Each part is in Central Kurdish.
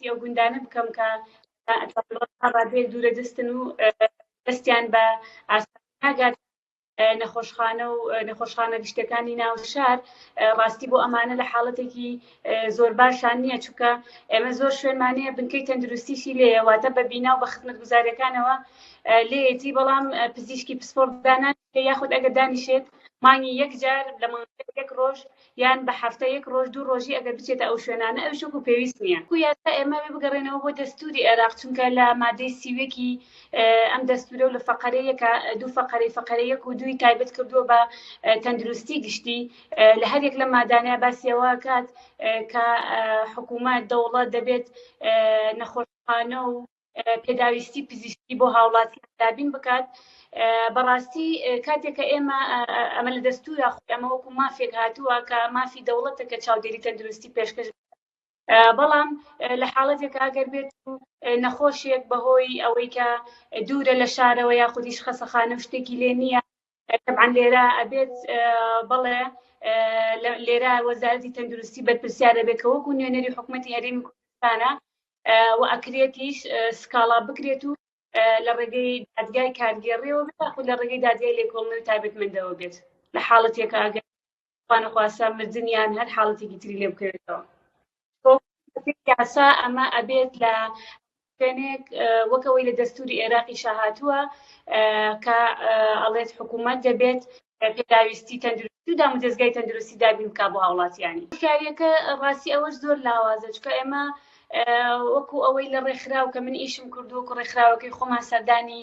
باسی ئەو گوندانە بکەم کە ڕادەیەک دوورە دەستن و دەستیان بە ئاسان ناگات نەخۆشخانە و نەخۆشخانە گشتەکانی ناو شار. ڕاستی بۆ ئەمانە لە حاڵەتێکی زۆر باشان نییە، چونکە ئێمە زۆر شوێنمانەیە بنکەی تەندروستیشی لێیە، واتە بە بینا و بە خزمەتگوزاریەکانەوە لێیەتی، بەڵام پزیشکی پسپۆڕ دانان یاخود ئەگەر دانیشێت مانگی یەک جار لە مانگی یەک ڕۆژ یان بە هەفتە یەک ڕۆژ دوو ڕۆژی ئەگەر بچێتە ئەو شوێنانە ئەویش وەکو پێویست نییە. وەکو یاسا ئێمە بێ بگەڕێنەوە بۆ دەستووری عێراق، چونکە لە مادەی 31ی ئەم دەستوورە و لە فەقەرەی یەکە دوو فەقەرەی فەقەرە یەک و دووی تایبەت کردووە بە تەندروستی گشتی، لە هەر یەک لەم مادانەیە باسی ئەوە کات کە حکوومەت دەوڵەت دەبێت نەخۆشخانە و پێداویستی پزیشکی بۆ هاوڵاتیان دابین بکات. بەڕاستی کاتێک کە ئێمە ئەمە لە دەستورا خۆی ئەمە وەکو مافێک هاتووە کە مافی دەوڵەتە کە چاودێری تەندروستی پێشکەش، بەڵام لە حاڵەتێک ئەگەر بێت نەخۆشێک بەهۆی ئەوەی کە دوورە لە شارەوە یاخودیش خەسەخانە و شتێکی لێ نییە، تەبعەن لێرە ئەبێت بەڵێ لێرە وەزارەتی تەندروستی بەرپرسیارە بێت کە وەکو نوێنەری حکوومەتی هەرێمی کوردستانە و ئەکرێتیش سکاڵا بکرێت و لە ڕێگەی دادگای کارگێڕیەوە بێت یاخود لە ڕێگەی دادگای لێکۆڵینەوەی تایبەتمەندەوە بێت لە حاڵەتێکە ئەگەر خوانەخواستە مردن یان هەر حاڵەتێکی تری لێ بکەوێتەوە. یاسا ئەمە ئەبێت لە شوێنێک وەک ئەوەی لە دەستوری عێراقیشا هاتووە کە ئەڵێت حکوومەت دەبێت پێداویستی تەندروستی و دامودەزگای تەندروستی دابین بکا بۆ هاوڵاتیانی. هۆشیاریەکە ڕاستی ئەوەش زۆر لاوازە، چونکە ئێمە وەکو ئەوەی لە ڕێکخراو کە من ئیشم کردووە وەکو ڕێکخراوەکەی خۆمان سەردانی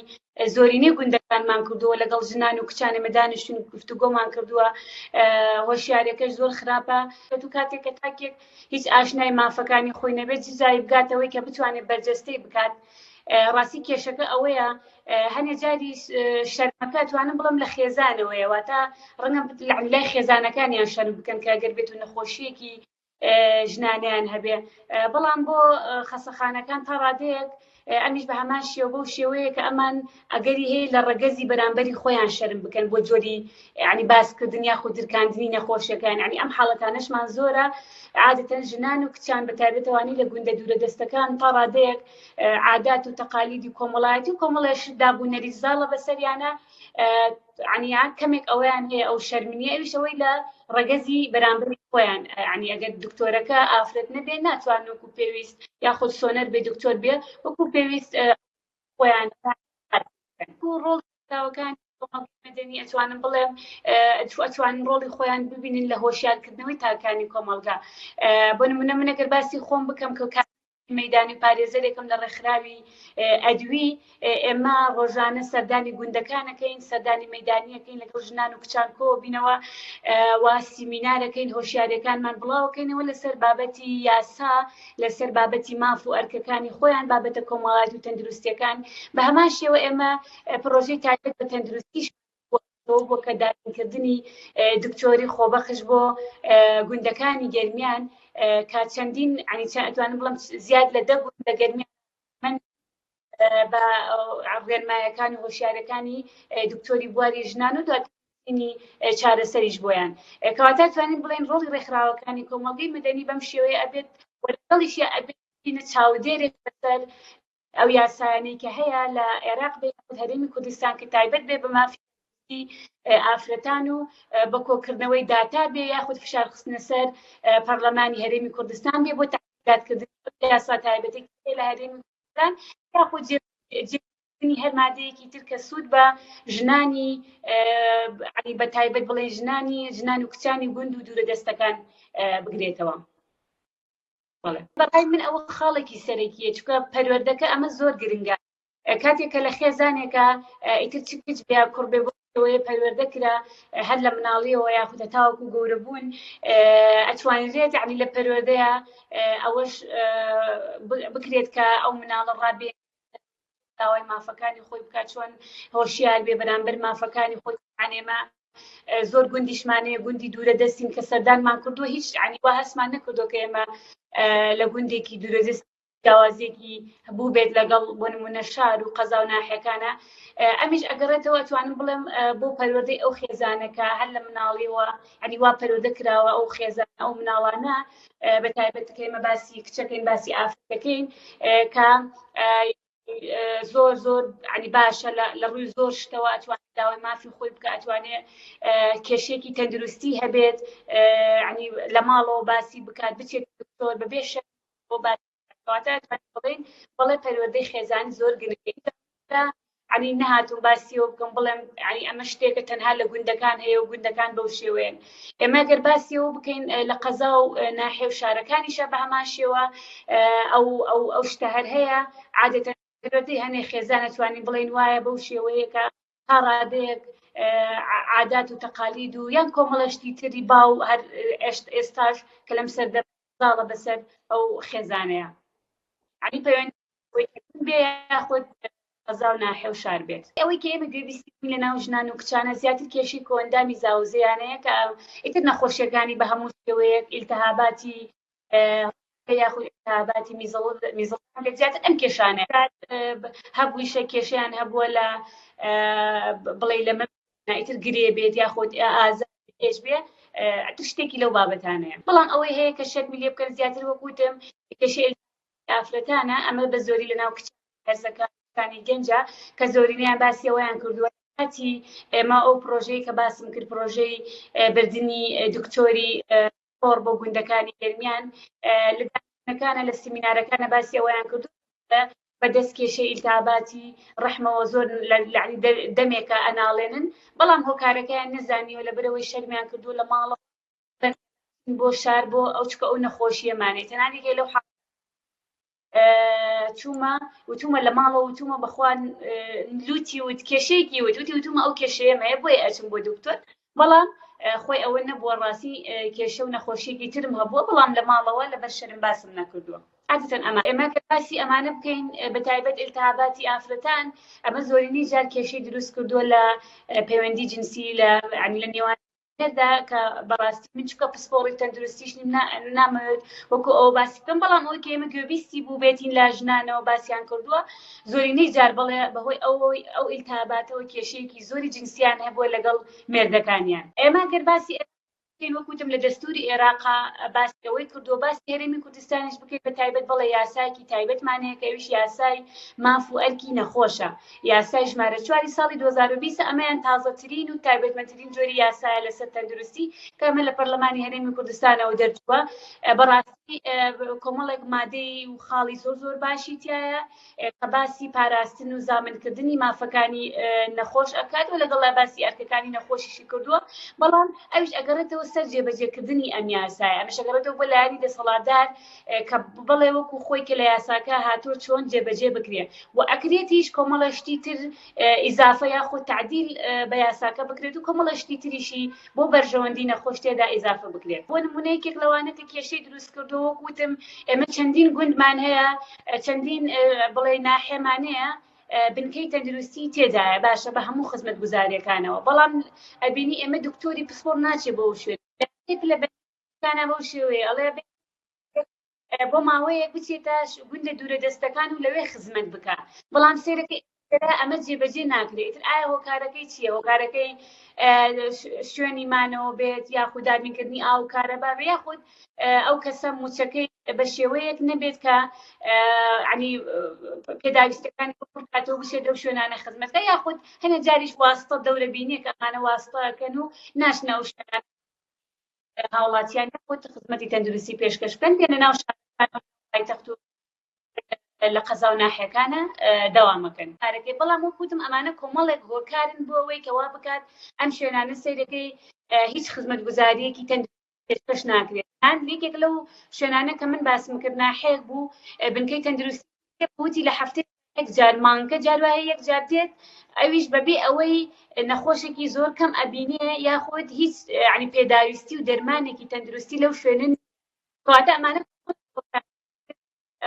زۆرینەی گوندەکانمان کردووە، لەگەڵ ژنان و کچان ئێمە دانیشتون و گفتوگۆمان کردووە، هۆشیاریەکەش زۆر خراپە. تو کاتێک کە تاکێک هیچ ئاشنای مافەکانی خۆی نەبێت چ جاری بگاتەوەی کە بتوانێت بەرجەستەی بکات. ڕاستی کێشەکە ئەوەیە هەنێ جاری شەرمەکە توانم بڵم لە خێزانەوەیە، واتە ڕەنگە لای خێزانەکانیان شەرم بکەن کە گەر بێت و نەخۆشیەکی ژنانیان هەبێ، بەڵام بۆ خەسەخانەکان تا ڕادەیەک ئەمیش بە هەمان شێوە بەو شێوەیە کە ئەمان ئەگەری هەیە لە ڕەگەزی بەرامبەری خۆیان شەرم بکەن بۆ جۆری ینی باسکردن یاخود درکاندنی نەخۆشیەکان. ینی ئەم حاڵەتانەشمان زۆرە، عادەتەن ژنان و کچان بە تایبەتەوانی لە گوندە دوورە دەستەکان تا ڕادەیەک عادات و تەقالیدی کۆمەڵایەتی و کۆمەڵێش دابوو نەریت زاڵە بەسەریانە، عنیان کەمێک ئەوەیان هەیە ئەو شەرمنیە، ئەویش ئەوەی لە ڕەگەزی بەرامبەری خۆیان، عنی ئەگەر دکتۆرەکە ئافرەت نەبێ ناتوان وەکو پێویست یاخود سۆنەر بێ دکتۆر بێ وەکو پێویست خۆیان ڕۆڵ داوەکان مەدەنی ئەتوانم بڵێم ئەتوانن ڕۆڵی خۆیان ببینن لە هۆشیارکردنەوەی تاکانی کۆمەڵگا. بۆ نمونە من ئەگەر باسی خۆم بکەم کە مەدانی پارێزەرێکم لە ڕێکخراوی ئەدوی، ئێمە ڕۆژانە سەردانی گوندەکانەکەین، سەردانی مەدانیەکەین، لەگەڵ ژنان و کچان کۆبینەوە و سیمینارەکەین، هۆشیاریەکانمان بڵاوکەینەوە لەسەر بابەتی یاسا، لەسەر بابەتی ماف و ئەرکەکانی خۆیان، بابەتە کۆمەڵایەتی و تەندروستیەکان. بە هەمان شێوە ئێمە پرۆژەی تایبەت بە تەندروستیش بۆ کە دابینکردنی دکتۆری خۆبەخش بۆ گوندەکانی گەرمیان کە چەندین عنی ئەتوانم بڵم زیاد لە 10 گوند لە گەرمیان من بە ڕێنمایەکان و هۆشیارەکانی دکتۆری بواری ژنان و دواترینی چارەسەریش بۆیان. کەواتە توانین بڵێن ڕۆڵی ڕێکخراوەکانی کۆمەڵگەی مەدەنی بەم شێوەیە ئەبێت و لەگەڵیشیا ئەبێت چاودێرێک بەسەر ئەو یاسایانەی کە هەیە لە عێراق بێ هەرێمی کوردستان کە تایبەت بێ بە مافی ئافرەتان و بە کۆکردنەوەی داتا بێ یاخود فشار خستنە سەر پەرلەمانی هەرێمی کوردستان بێ بۆ تادکردن یاسا تایبەتی لە هەرێمی کوردستان یاخود جێبەجێکردنی هەر مادەیەکی تر کە سوود بە ژنانی بە تایبەت بڵێ ژنانی ژنان و کچانی گوند و دوورە دەستەکان بگرێتەوە. بەڕای من ئەوە خاڵێکی سەرەکیە، چونکە پەروەردەکە ئەمە زۆر گرنگە. کاتێک کە لە خێزانێکە ئیتر چ کچ بێ کوڕ بێ بۆ ئەوەیە پەروەردە کرا هەر لە مناڵیەوە یاخود تاوەکو گەورە بوون، ئەتوانرێت یعنی لە پەروەردەیە ئەوەش بکرێت کە ئەو مناڵە ڕابێ داوای مافەکانی خۆی بکات، چۆن هۆشیار بێ بەرامبەر مافەکانی خۆی. ئێمە زۆر گوندیشمانەیە گوندی دوورە دەستین کە سەردانمان کردووە، هیچ عنی وا هەستمان نەکردووە کە ئێمە لە گوندێکی دوورە دەست. جیاوازیەکی هەبوو بێت لەگەڵ بۆ نمونە شار و قەزا و ناحیەکانە ئەمیش ئەگەڕێتەوە توانم بڵێم بۆ پەروەردەی ئەو خێزانەکە هەر لە مناڵیەوە ینی وا پەروەردە کراوە ئەو خێزان ئەو مناڵانە بە تایبەت کە ئێمە باسی کچەکەین باسی ئافرەتەکەین کە زۆر زۆر ینی باشە لە ڕووی زۆر شتەوە ئەتوانێت داوای مافی خۆی بکە ئەتوانێت کێشێکی تەندروستی هەبێت ینی لە ماڵەوە باسی بکات بچێت دکتۆر بەبێ بۆ واتە بڵێن بەڵێ پەروەردەی خێزانی زۆر گرنگە عنی نەهاتوم باسیەوە بکەم بڵێم عنی ئەمە شتێکە تەنها لە گوندەکان هەیە و گوندەکان بەو شێوەیەن ئێمە گەر باسیەوە بکەین لە قەزا و ناحێ و شارەکانیشە بە هەمان شێوە ئەو ئەو ئەو شتە هەر هەیە عادەتەن پەروەردەی هەنێ خێزان ئەتوانین بڵێین وایە بەو شێوەیە کە تا ڕادەیەک عادات و تەقالید و یان کۆمەڵە شتی تری باو هەر ئێستاش کە لەم سەردەم زاڵە بەسەر ئەو خێزانەیە عنی پەیوەندی بێ یاخود قەزا و ناحێ و شار بێت. ئەوەی کە ئێمە گوێبیستی بووین لە ناو ژنان و کچانە زیاتر کێشەی کۆئەندامی زاوزێیانەیە کە ئیتر نەخۆشیەکانی بە هەموو شێوەیەک ئیلتهاباتی یاخود ئیلتهاباتی میزڵ میزڵ زیاتر ئەم کێشانە هەبوویشە کێشیان هەبووە لە بڵێ لە ئیتر گرێ بێت یاخود ئازار پێش بێ ئەتر شتێکی لەو بابەتانەیە بەڵام ئەوەی هەیە کە شەرمی لێ بکەن زیاتر وەکوتم کێشەی ئافرەتانە ئەمە بە زۆری لە ناو کچ هەرزەکانی گەنجە کە زۆرینەیان باسی ئەوەیان کردووە کاتی ئێمە ئەو پرۆژەی کە باسم کرد پرۆژەی بردننی دکتۆری پۆڕ بۆ گوندەکانی گەرمیان لە دانیشتنەکانە لە سیمینارەکانە باسی ئەوەیان کردو بەدەست کێشەی ئیلتاباتی ڕەحمەوە زۆر لەعنی دەمێکە ئەناڵێنن بەڵام هۆکارەکەیان نەزانیوە لەبەرەوەی شەرمیان کردو لە ماڵەوە بۆ شار بۆ ئەو چکە ئەو نەخۆشیەمانەی تەنانێکی لەو چوومە وتومە لە ماڵەوە وتومە بەخوا لوتی وت کێشەیەکی وت وتی وتومە ئەو کێشەیەم هەیە بۆیە ئەچم بۆ دکتۆر بەڵام خۆی ئەوە نەبووە ڕاستی کێشە و نەخۆشیەکی ترم هەبووە بەڵام لە ماڵەوە لەبەر شەرم باسم نەکردووە عادەتەن ئەمە ئێمە کە باسی ئەمانە بکەین بە تایبەت ئیلتهاباتی ئافرەتان ئەمە زۆرینەی جار کێشەی دروست کردووە لە پەیوەندی جنسی لە لە نێوان دا کە بەڕاستی من چکە پسپۆڕی تەندروستیش نیم نامەوێت وەکو ئەوە باسی بکەم بەڵام ئەوەی کە ئێمە گوێبیستی بوو بێتین لە ژنانەوە باسیان کردووە زۆرینەی جار بەڵێ بەهۆی ئەوەی ئەو ئیلتاباتەوە کێشەیەکی زۆری جنسیان هەبووە لەگەڵ مێردەکانیان ئێمە گەر باسی بکەین وەک وتم لە دەستوری عێراقا باسی ئەوەی کردووە باسی هەرێمی کوردستانیش بکەین بە تایبەت بەڵێ یاسایەکی تایبەتمان هەیە کە ئەویش یاسای ماف و ئەرکی نەخۆشە یاسای ژمارە چواری ساڵی 2020 ئەمەیان تازەترین و تایبەتمەندترین جۆری یاسایە لەسەر تەندروستی کە ئەمە لە پەرلەمانی هەرێمی کوردستانەوە دەرچووە بەڕاستی کۆمەڵێک مادەی و خاڵی زۆر زۆر باشی تایە کە باسی پاراستن و زامنکردنی مافەکانی نەخۆش ئەکات و لەگەڵ باسی ئەرکەکانی نەخۆشیشی کردووە بەڵام ئەویش ئەگەڕێتەوە سەر جێبەجێکردنی ئەم یاسایە ئەمەش ئەگەڕێتەوە بۆ لایەنی دەسەڵاتدار کە بڵێ وەکو خۆی کە لە یاساکە هاتووە چۆن جێبەجێ بکرێ و ئەکرێتیش کۆمەڵە شتی تر ئیزافە یاخود تعدیل بە یاساکە بکرێت و کۆمەڵە شتی تریشی بۆ بەرژەوەندی نەخۆش تێدا ئیزافە بکرێت بۆ نمونە یەکێک لەوانە کە کێشەی دروست کردووە وەک وتم ئێمە چەندین گوندمان هەیە چەندین بڵێ ناحێمان هەیە بنکەی تەندروستی تێدایە باشە بە هەموو خزمەت گوزاریەکانەوە بەڵام ئەبینی ئێمە دکتۆری پسپۆر ناچێ بۆ شوێن پلە بەکانە بەو شێوەیە ئەڵێ بۆ ماوەیەک بچێتە گوندە دوورە دەستەکان و لەوێ خزمەت بکە بەڵام سێرەکە ئەمە جێبەجێ ناکرێت ئیتر ئایا هۆکارەکەی چییە هۆکارەکەی شوێنی مانەوە بێت یاخود دابینکردنی ئاو کارەبا بێ یاخود ئەو کەسە موچەکەی بە شێوەیەک نەبێت کە ینی پێداویستەکانی بکاتەوە بچێت لەو شوێنانە خزمەتکە یاخود هەنە جاریش واستە دەورە بینیە کە ئەمانە واستەکەن و ناشنە ئەو شوێنانە هاوڵاتیان یاخود خزمەتی تەندروستی پێشکەش بکەن دێنە ناو شارەکان پایتەخت و لە قەزا و ناحیەکانە دەوامەکەن کارەکەی بەڵام وەک وتم ئەمانە کۆمەڵێک هۆکارن بۆ ئەوەی کەوا بکات ئەم شوێنانە سەیرەکەی هیچ خزمەتگوزاریەکی تەندروستی پێشکەش ناکرێت یەکێک لەو شوێنانە کە من باسم کرد ناحەیەک بوو بنکەی تەندروستی وتی لە هەفتەی یەک جار مانگە جار وایە یەک جار دێت ئەویش بەبێ ئەوەی نەخۆشێکی زۆر کەم ئەبینێ یاخود هیچ ینی پێداویستی و دەرمانێکی تەندروستی لەو شوێنە کەواتە ئەمانە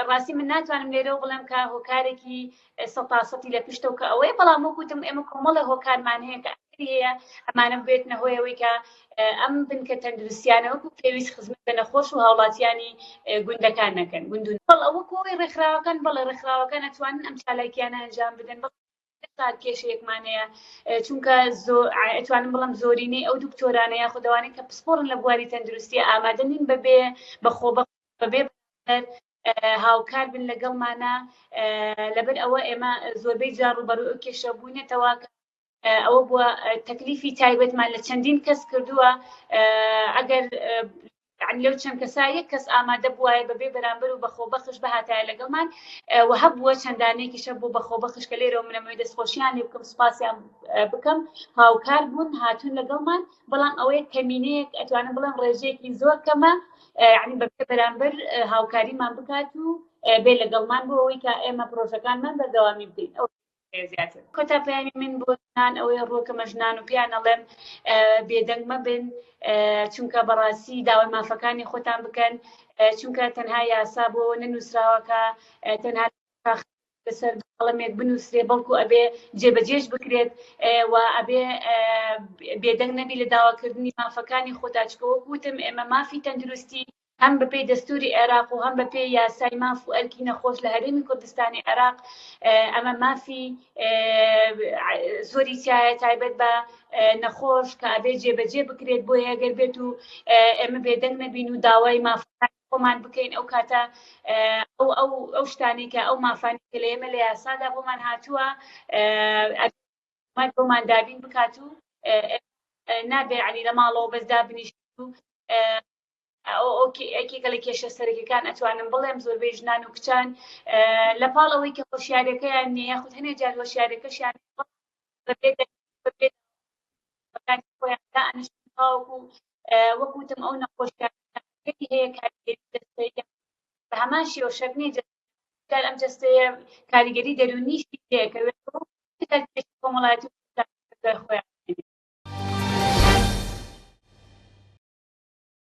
ڕاستی من ناتوانم لێرەوە بڵێم کە هۆکارێکی سەتا سەتی لە پشتەوە کە ئەوەیە بەڵام وەکوتم ئێمە کۆمەڵە هۆکارمان هەیە کە. هەیە ئەمانە بێتنە هۆی ئەوەی کە ئەم بنکە تەندروستیانە وەکو پێویست خزمەت بە نەخۆش و هاوڵاتیانی گوندەکان نەکەن. گوند و بەڵ وەکو ئەوەی ڕێکخراوەکان بەڵێ ڕێکخراوەکان ئەتوانن ئەم چالاکیانە ئەنجام بدەن بەڵ ئێستا کێشەیەکمان هەیە چونکە ئەتوانم بڵم زۆرینەی ئەو دکتۆرانە یاخود ئەوانەی کە پسپۆڕن لە بواری تەندروستی ئامادە نین بەبێ بەخۆ بەبێ هاوکار بن لەگەڵمانە لەبەر ئەوە ئێمە زۆربەی جار ڕووبەڕووی ئەو کێشە بووینەتەوە کە ئەوە بووە تەکلیفی تایبەتمان لە چەندین کەس کردووە ئەگەر لەو چەند کەسا یەک کەس ئامادە بووایە بەبێ بەرامبەر و بەخۆبەخش بهاتایە لەگەڵمان و هەبووە چەندانێکیشە بۆ بەخۆبەخش کە لێرەوە منەمەوەی دەستخۆشیان لێ بکەم سوپاسیان بکەم هاوکار بوون هاتوون لەگەڵمان بەڵام ئەوەیە کەمینەیەک ئەتوانم بڵێم ڕێژەیەکی زۆر کەمە یعنی بەبێ بەرامبەر هاوکاریمان بکات و بێ لەگەڵمان بۆ ئەوەی کە ئێمە پرۆژەکانمان بەردەوامی بدەین ئەو زیاتر. کۆتا پەیامی من بۆ ژنان ئەوەیە ڕووەکەمە ژنان و پێیان ئەڵێم بێدەنگ مەبن چونکە بەڕاستی داوای مافەکانی خۆتان بکەن چونکە تەنها یاسا بۆ نەنووسراوەکە تەنها لەسەر قەڵەمێک بنووسرێ بەڵکو ئەبێ جێبەجێش بکرێت و ئەبێ بێدەنگ نەبی لە داواکردنی مافەکانی خۆتا چکە وەک وتم ئێمە مافی تەندروستی هەم بەپێی دەستوری عێراق و هەم بەپێی یاسای ماف و ئەرکی نەخۆش لە هەرێمی کوردستانی عێراق ئەمە مافی زۆری تایە تایبەت بە نەخۆش کە ئەبێ جێبەجێ بکرێت بۆیە ئەگەر بێت و ئێمە بێدەنگ نەبین و داوای مافەکانی خۆمان بکەین ئەو کاتە ئەو ئەو ئەو شتانەی کە ئەو مافانی کە لە ئێمە لە یاسادا بۆمان هاتووە بۆمان دابین بکات و نابێ علی لە ماڵەوە بەس دابنیشت و یەکێکە لە کێشە سەرەکیەکان ئەتوانم بڵێم زۆربەی ژنان و کچان لە پاڵ ئەوەی کە هۆشیارەکەیان نییە یاخود هەنێ جار هۆشیارەکەشیان خۆیان تاوەکو وەکوتم ئەو نەخۆشیان هەیە کاریگەری جەستەیی بە هەمان شێوە شەرت نییە جار ئەم جەستەیە کاریگەری دەروونیشی لێکەوێت کۆمەڵایەتی خۆیان.